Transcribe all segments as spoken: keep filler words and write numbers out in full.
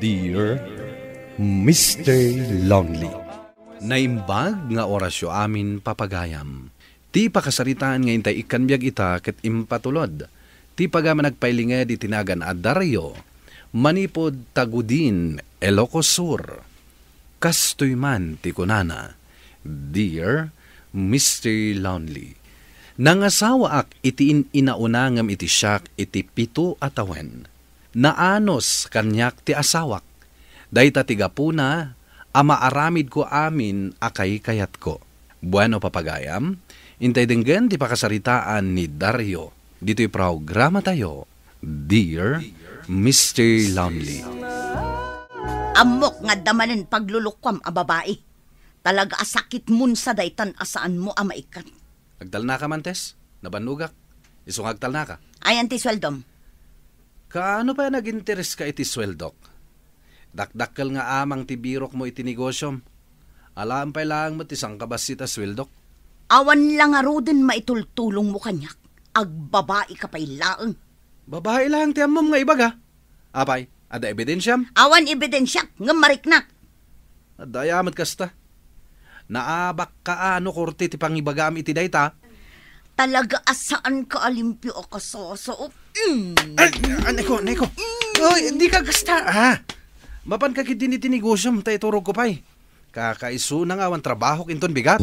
Dear Mister Lonely. Naimbag nga orasyo amin, papagayam. Ti pakasaritaan nga intay ikkan biag ita ket impatulod ti pagaman agpailinged iti nagan a Dario manipud Tagudin, Ilocos Sur. Kastoy man ti kunana, "Dear Mister Lonely, nangasawaak iti in-inauna ngem iti siak iti pito a tawen. Naanus kaniak ti asawak. Dayta ti gapuna a maaramidko amin a kaykayatko." Bueno, papagayam, intay denggen ti pakasaritaan ni Dario ditoy programatayo, Dear Mister Lonely. Ammok nga adda manen paglulukuam a babai. Talaga a sakit munsa daytan a saanmo a maikkan. Agtalnaka man, Tess. Nabannogak. Isu nga agtalnaka. Ayan ti sueldom. Kaano pay a nagintereska iti sueldok? Dakdakkel nga amang ti birokmo iti negosiom. Alaem pay laeng met ti sangkabassit a sueldok. Awan la ngaruden maitultulongmo kaniak. Agbabaika pay laeng. Babai laeng ti ammom nga ibaga. Apay, adda ebidensiam? Awan ebidensiak, ngem mariknak. Adda aya met kasta. Naabakka a no korte ti pangibagam iti dayta. Talaga a saanka a limpio a kasasaok. Mm. Ay, aneko, aneko. Oy, dika kasta, ha? Mapanka ketdin iti negosiom, ta iturogko pay. Kakaisuna nga awan trabahok inton bigat.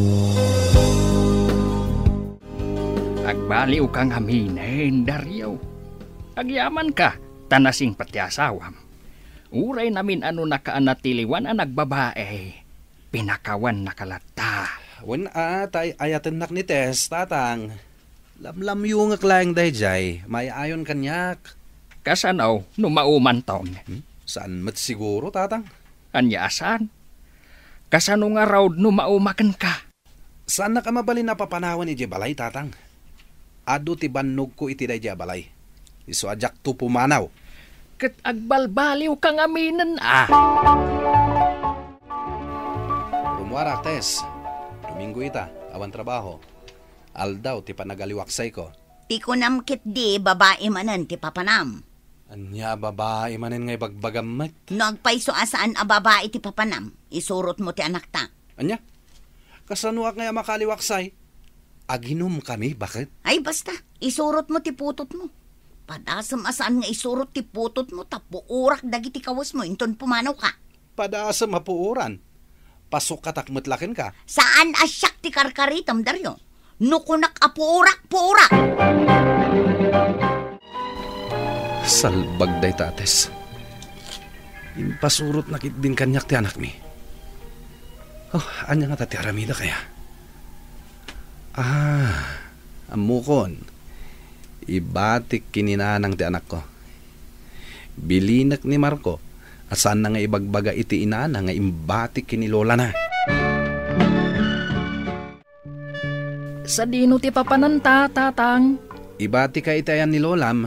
Agbaliwka ngaminen, Dario. Agyamanka, ta nasingpet ti asawam. Uray namin-anonaka a natiliwan a nagbabae, pinakawannaka latta. Wen a, ta ay-ayatennak ni Tess, tatang. Lamlamyongek laeng daydiay, maay-ayon kaniak. Kasano no maumanton? Hmm? Saan met siguro, tatang? Ania a saan? Kasano ngarud no mauma kenka? Saannak a mabalin a papanawen idiay balay, tatang. Adu ti bannogko iti daydiay a balay. Isu a diakto pumanaw. Ket agbalbaliwka ngaminen a. Rummuarak, Tess. Dominggo ita, awan trabaho. Aldaw ti panagaliwaksayko. Ti kunam ketdi, babai manen ti papanam. Ania a babai manen nga ibagbagam met? No agpayso a saan a babai ti papanam, isurotmo ti anakta. Ania? Kasanoak ngay a makaliwaksay? Aginumkami, baket? Ay, basta. Isurotmo ti putotmo. Padasem a saan nga isurot ti putotmo ta puorak dagiti kawesmo inton pumanawka. Padasem a puoran. Pasukkatak met la kenka. Saan a siak ti karkaritem, Dario. No kunak a puorak, puorak! Salbag dayta, Tess. Impasurotna ketdin kaniak ti anakmi. Oh, ania ngata ti aramidek aya? Ah, ammokon. Ibatik ken ni nanang ti anakko. Bilinek ni Marco a saanna nga ibagbaga iti inana nga imbatik ken ni lolana. Sadino ti papananta, tatang? Ibatika iti ayan ni lolam.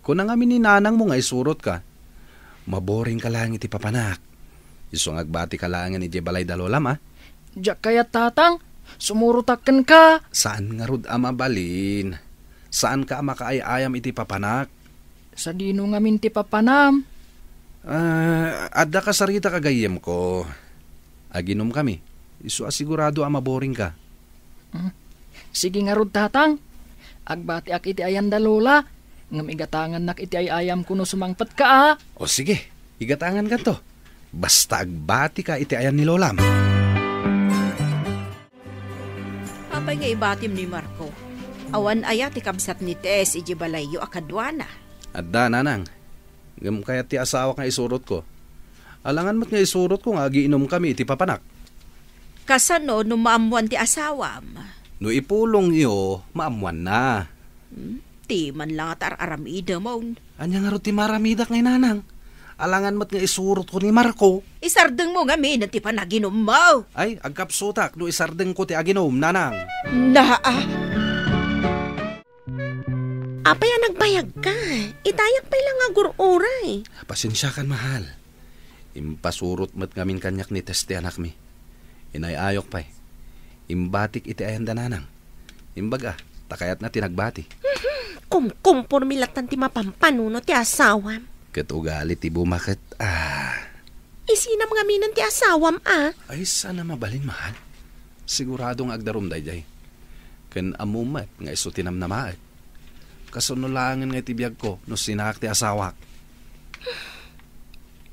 Kuna ngamin ni nanangmo nga isurotka. Maboringka laeng iti papanak. Isu nga agbatika laengen idiay balay da lolam, a? Diak kayat, tatang. Sumurotak kenka. Saan ngarud a mabalin? Saanka a makaay-ayam iti papanak? Sadino ngamin ti papanam? Ah, adda kasaritak a gayyemko. Aginumkami. Isu a sigurado a maboringka. Hmm. Sige ngarud, tatang. Agbatiak iti ayan da lola, ngem igatangannak iti ay-ayamko no sumangpetka, a. O sige, igatangankanto. Basta agbatika iti ayan ni lolam. Apay nga ibatim ni Marco? Awan aya ti kabsat ni Tess idiay balayyo a kaduana? Adda, nanang. Ngem kayat ti asawak nga isurotko. Alangan met nga isurotko nga agiinumkami iti papanak. Kasano no maammoan ti asawam? No ipulongyo, maammoanna. Hmm, ti man la nga ti ar-aramidem. Ania ngarud ti maaramidak ngay, nanang? Alangan met nga isurotko ni Marco. Isardengmo ngamin ti panaginummo. Ay, agkapsutak no isardengko ti aginum, nanang. Naa. Apay a nagbayagka? Itayak pay la nga agur-uray. Pasensiakan, mahal. Impasurot met ngamin kaniak ni Tess ti anakmi. Inay-ayok pay. Imbatik iti ayan da nanang. Imbag a, ta kayatna ti nagbati. Kumkumpormi latan ti mapampanunot ti asawam. Ket ugali ti bumaket, a. Isinam ngaminen ti asawam a? Ay, saan a mabalin, mahal. Sigurado nga agdarum daydiay. Ken ammom met nga isu ti namnamaek. Kasano laengen nga iti biagko no sinaak ti asawak?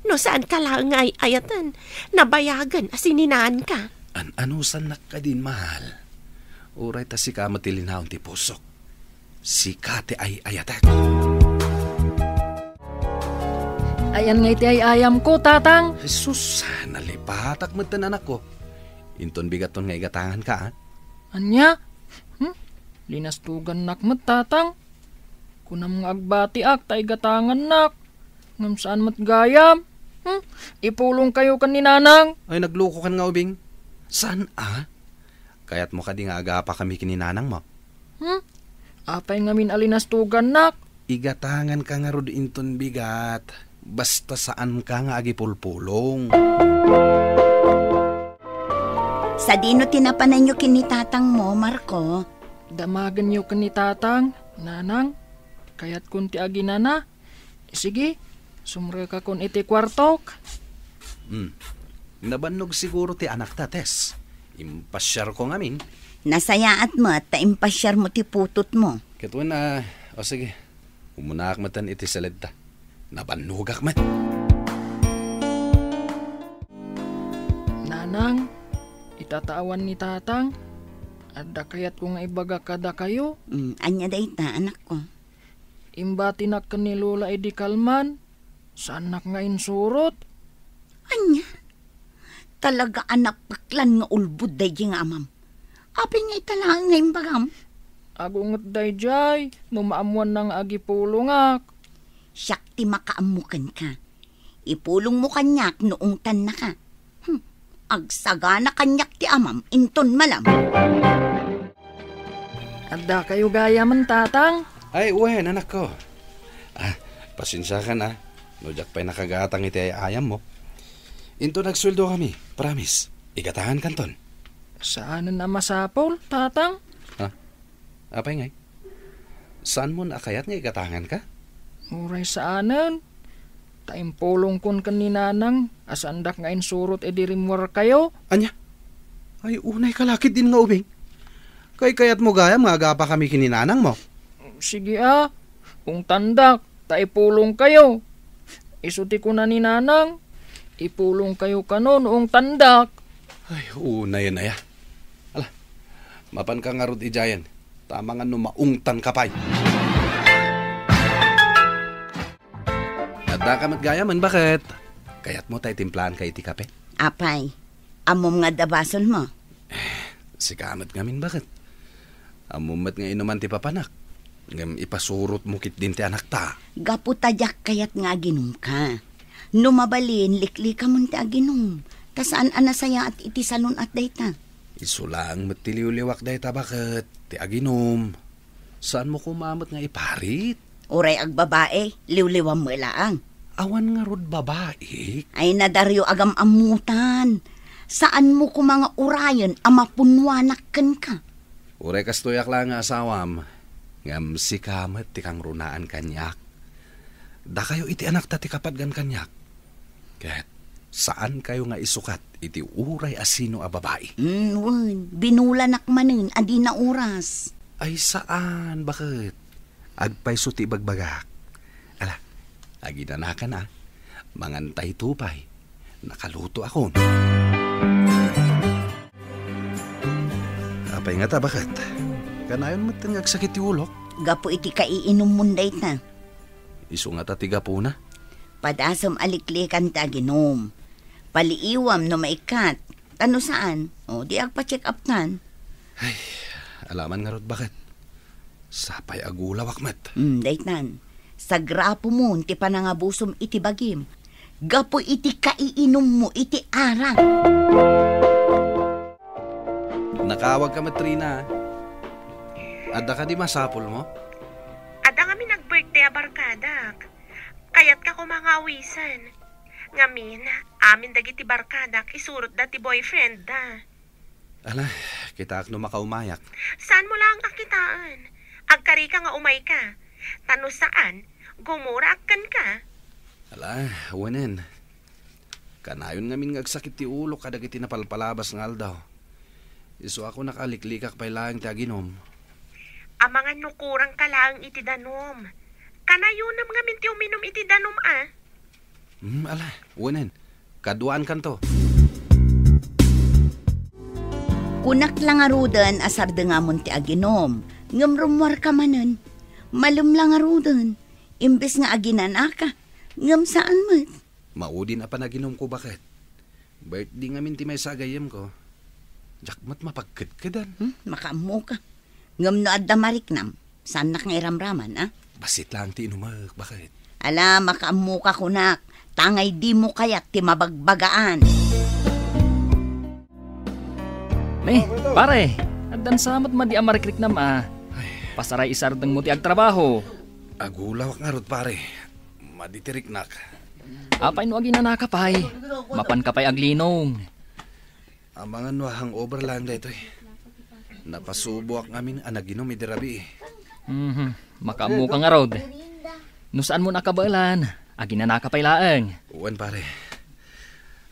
No saanka laeng nga ay-ayaten, nabayagen a sininaanka. An-anusannak kadin, mahal. Uray ta sika met ti linaon ti pusok. Sika ti ay-ayatek. Ayan nga iti ay-ayamko, Tatang. Jesus, nalipatak met ti anakko. Inton bigatton nga igatanganka, a? Ania? Hmm? Linastugannak met, Tatang. Kunam nga agbatiak ta igatangannak. Ngem saan met gayam. Hmm? Ipulongkayo ken ni Nanang. Ay, naglukokan nga ubing. Saan a? Kayatmo kadi nga agapakami ken ni Nanangmo? Hmm? Apay ngamin a linastugannak? Igatanganka ngarud inton bigat. Basta saanka nga agipulpulong. Sadino ti napananyo ken ni tatangmo, Marco? Damagenyo ken ni tatang, Nanang. Kayatkon ti aginana. Sige, sumrekakon iti kuartok. Hmm. Nabannog siguro ti anakta, Tess. Impasiarko ngamin. Nasayaat met ta impasiarmo ti putotmo. Ket wen a, o sige, umunaak metten iti saledta. Nabannogak met. Nanang, ita ta awan ni tatang, adda kayatko nga ibaga kadakayo. Mm, ania dayta, anakko? Imbatinak ken ni Lola idi kalman, saannak nga insurot. Ania? Talaga a napeklan nga ulbod daydi nga amam. Apay nga ita laeng nga imbagam? Agunget daydiay, no maammoanna nga agipulongak. Siak ti makaammo kenka. Ipulongmo kaniak no ungtannaka. Hmm, agsagana kaniak ti amam inton malam. Addakayo gayamen, Tatang? Ay, wen, anakko. Ah, pasensiakan, a, no diak pay nakagatang iti ay-ayammo. Inton agsueldo kami, promise, igatangankanton. Saanen a masapul, Tatang. Ha? Apay ngay? Saanmon a kayat nga igatanganka? Uray saanen. Ta impulongkon ken ni Nanang a saandak nga insurot idi rimmuarkayo. Ania? Ay, unayka la ketdin nga ubing. Kaykayatmo gayam nga agapakami ken ni Nanangmo? Sige a, ungtandak, ta ipulongkayo. Isu ti kuna ni Nanang, ipulongkayo kano no ungtandak. Ay, unayen aya. Ala, mapanka ngarud idiayen, ta amangan no maungtanka pay. Addaka met gayamen, baket? Kayatmo ta itimplaanka iti kape? Apay, ammom nga adda basolmo? Eh, sika met ngamin, baket? Ammom met nga inuman ti papanak, ngem ipasurotmo ketdin ti anakta. Gapu ta diak kayat nga aginumka. No mabalin, liklikamon ti aginum, ta saan a nasayaat iti salun-at dayta. Isu laeng met ti liwliwak dayta, baket, ti aginum. Saanmo koma met nga iparit? Uray agbabai, liwliwam met laeng. Awan ngarud babaik? Ay, nadario agam-ammutan. Saanmo koma nga urayen a mapunnuanak kenka? Uray kastoyak la nga asawam, ngem sika met ti kangrunaan kaniak. Dakayo iti anakta ti kapadgan kaniak. Ket saankayo nga isukat iti uray a sino a babai. Mm, wen, binulanak manen a di nauras. Ay, saan, baket? Agpayso ti ibagbagak. Ala, aginanakan a. Mangantayto pay. Nakalutoakon. Apay ngata, baket? Kanayon metten nga agsakit ti ulok? Gapu iti kaiinummon dayta. Isu ngata ti gapuna? Padasem a liklikan ti aginum. Paliiwam no maikkat. Ta no saan, o, di agpa-check up-kan. Ay, alaman ngarud, baket? Sapay agulawak met. Mm, daytan. Sagrapomon ti panangabusom iti bagim. Gapu iti kaiinummo iti arak. Nakaawagka met, Rina. Adda kadi masapulmo? Adda ngamin ag-birthday a barkadak. Kayatka koma nga awisen. Ngamin, amin dagiti barkadak isurotda ti boyfriendda. Ala, kitaak no makaumayak. Saanmo laeng a kitaen? Agkarika nga umayka. Ta no saan, gumurak kenka. Ala, wenen. Kanayon ngamin nga agsakit ti ulok kadagiti napalpalabas nga aldaw. Isu a kunak a liklikak pay laeng ti aginum. Amangan no kurangka laeng iti danum. Kanayonem ngamin ti uminum iti danum a. Hmm, ala, wenen. Kaduaankanto. Kunak la ngaruden a sardengamon ti aginum, ngem rummuarka manen. Malem la ngaruden, imbes nga aginanaka, ngem saan met. Maudin a panaginumko, baket. Birthday ngamin ti maysa a gayyemko. Diak met mapagkedkedan. Hmm, makaammoka. Ngem no adda mariknam, saannak nga iramraman, a? Bassit laeng ti inumek, baket. Ala, makaammoka kunak. Tangay dimo kayat ti mabagbagaan. Ne, pare, addan sa met madi a marikriknam a. Ay. Pasaray isardengmo ti agtrabaho. Agulawak ngarud, pare. Madi ti riknak. Apay no aginanaka pay? Mapanka pay aglinong. Amangan no hangover laeng daytoy. Napasuboak ngamin a naginum idi rabii. Mhm. Makaammoka ngarud. No saanmo a kabaelan, aginanaka pay laeng. Wen, pare.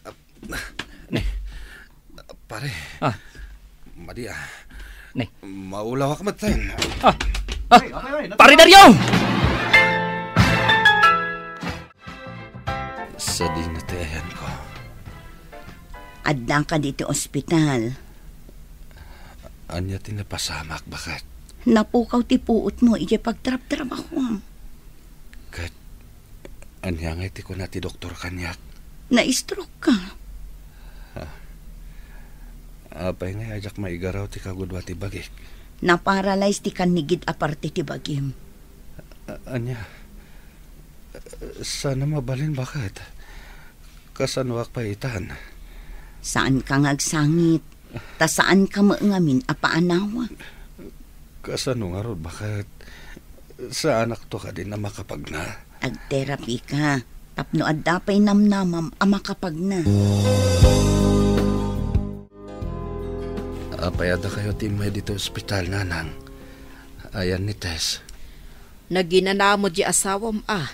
Ah, ne. Pare. Ah. Madi, ah. Ne. Maulawak met, ten. Ah. Ah. Pare Dario! Sadino ti ayanko? Addaka ditoy ospital. Ania ti napasamak, baket? Napukaw ti puotmo idiay pagtrabtrabahoam. Ket ania ngay ti kuna ti doktor kaniak? Na-stroke ka. Ha? Apay ngay a diak maigaraw ti kagudua ti bagik? Na-paralyze ti kannigid a parte ti bagim. A-, ania? Saan a mabalin, baket? Kasanoak pay itan? Saanka nga agsangit, ta saanka met ngamin a paanawag. Kasano ngarud, baket? Saanakto kadin a makapagna? Agterapi ka, tapno adda pay namnamam a makapagna. Apay addakayo ti immay ditoy ospital, nanang? Ayan ni Tess. Naginana met di asawam a.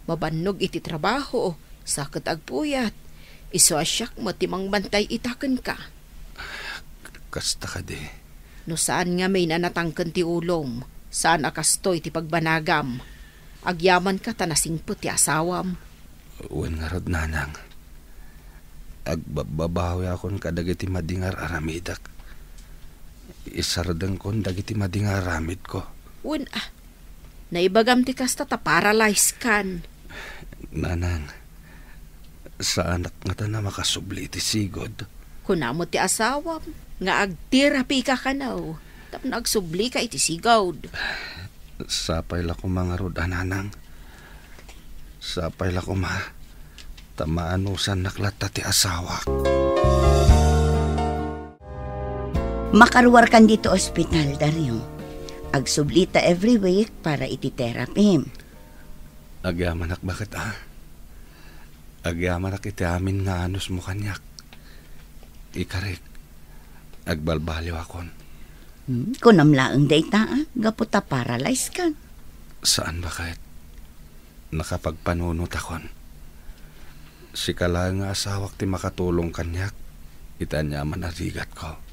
Mabannog iti trabaho, sa ket agpuyat. Isu a siak met ti mangbantay ita kenka. Kasta kadi. No saan ngamin a natangken ti ulom, saan a kastoy ti pagbanagam. Agyamanka ta nasingpet ti asawam. Wen ngarud, nanang. Agbabbabawiakon kadagiti madi nga ar-aramidek. Isardengkon dagiti madi nga aramidko. Wen a, naibagam ti kasta ta paralyze kan. Nanang, saanak ngatan a makasubli iti sigud. Kuna met ti asawam nga agterapi ka kano tapno agsublika iti sigud. Sapay la koma ngarud a, nanang. Sapay la koma, ta maanusannak latta ti asawak. Makaruarkan ditoy ospital, Dario. Agsubli ta every week para iti therapy. Agyamanak, baket a? Agyamanak iti amin nga anusmo kaniak. Ikarik, agbalbaliwakon. Hmm, kunam laeng dayta, a, gapu ta paralyze kan. Saan, baket. Nakapagpanunotakon. Sika laeng nga asawak ti makatulong kaniak iti aniaman a rigatko.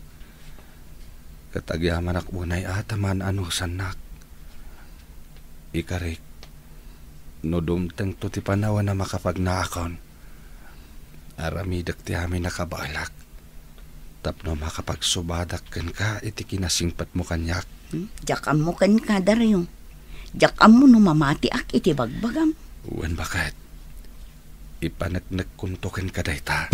Ket agyamanak unay a ta maan-anusannak. Ikarik, no dumtengto ti panawen a makapagnaakon, aramidek ti amin a kabaelak tapno makapagsubadak kenka iti kinasingpetmo kaniak. Hmm? Diak ammo kenka, Dario. Diak ammo no mamatiak iti bagbagam. Wen, baket. Ipaneknekkonto kenka dayta.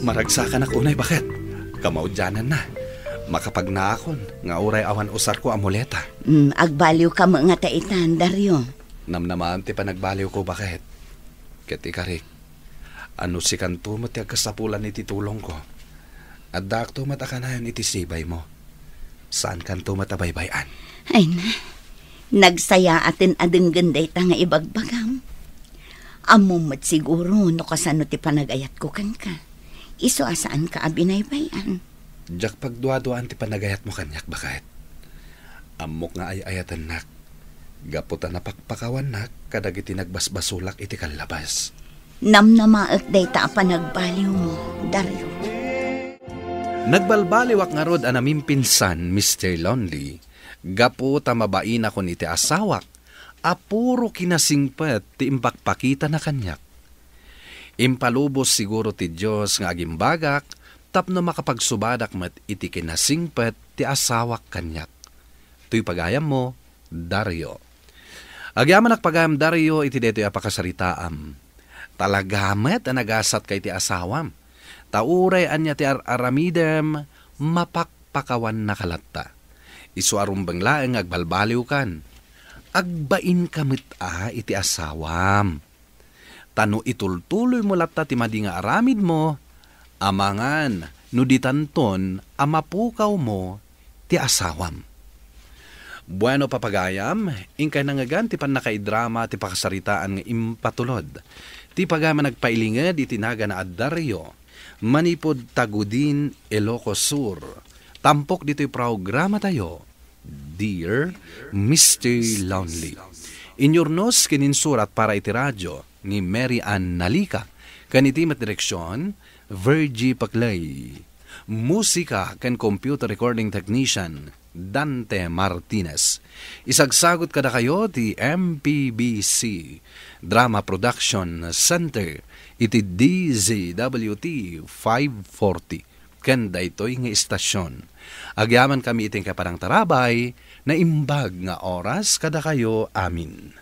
Maragsakanak unay, baket. Kamaudiananna. Makapagnaakon nga uray awan usarko a muleta. Mm, agbaliwka met ngata itan, Dario. Namnamaem ti panagbaliwko, baket. Ket ikarik, a no sikanto met ti agkasapulan iti tulongko, addaakto met a kanayon iti sibaymo. Saankanto met a baybay-an. Ay na, nagsayaaten a denggen dayta nga ibagbagam. Ammom met siguro no kasano ti panagayatko kenka. Isu a saanka a binaybay-an. Diak pagduaduaan ti panagayatmo kaniak, baket. Ammok nga ay-ayatennak. Gapu ta napakpakawannak kadagiti nagbasbasolak iti kallabas. Namnamaek dayta a panagbaliwmo, Dario. Nagbalbaliwak ngarud a namimpinsan, Mister Lonely, gapu ta mabainakon iti asawak a puro kinasingpet ti impakpakitana kaniak. Impalubos siguro ti Dios nga agimbagak tapno makapagsubadak met iti kinasingpet ti asawak kaniak. Toy pagayammo, Dario. Agyamanak pagayam, Dario, iti daytoy a pakasaritaam. Talaga met a nagasatka iti asawam. Ta uray ania ti ar-aramidem, mapakpakawannaka latta. Isu a rumbeng laeng nga agbalbaliwkan. Agbainka met a iti asawam. Ta no itultuloymo latta ti madi nga aramidmo, amangan no ditanton a mapukawmo ti asawam. Bueno, papagayam, inkay nangngegan ti pannakaidrama ti pakasaritaan nga impatulod ti pagayam a nagpailinged iti nagana a Dario manipud Tagudin, Ilocos Sur. Tampok ditoy programatayo, Dear Mister Lonely. Inyurnos ken insurat para iti radio ni Mary Ann Nalica, ken iti met direksion, Virgie Paclay. Musika ken computer recording technician, Dante Martinez. Isagsagut kadakayo ti M P B C Drama Production Center iti D Z W T five forty. Ken daytoy nga istasion. Agyamankami iti panangtarabay, naimbag nga oras kadakayo amin.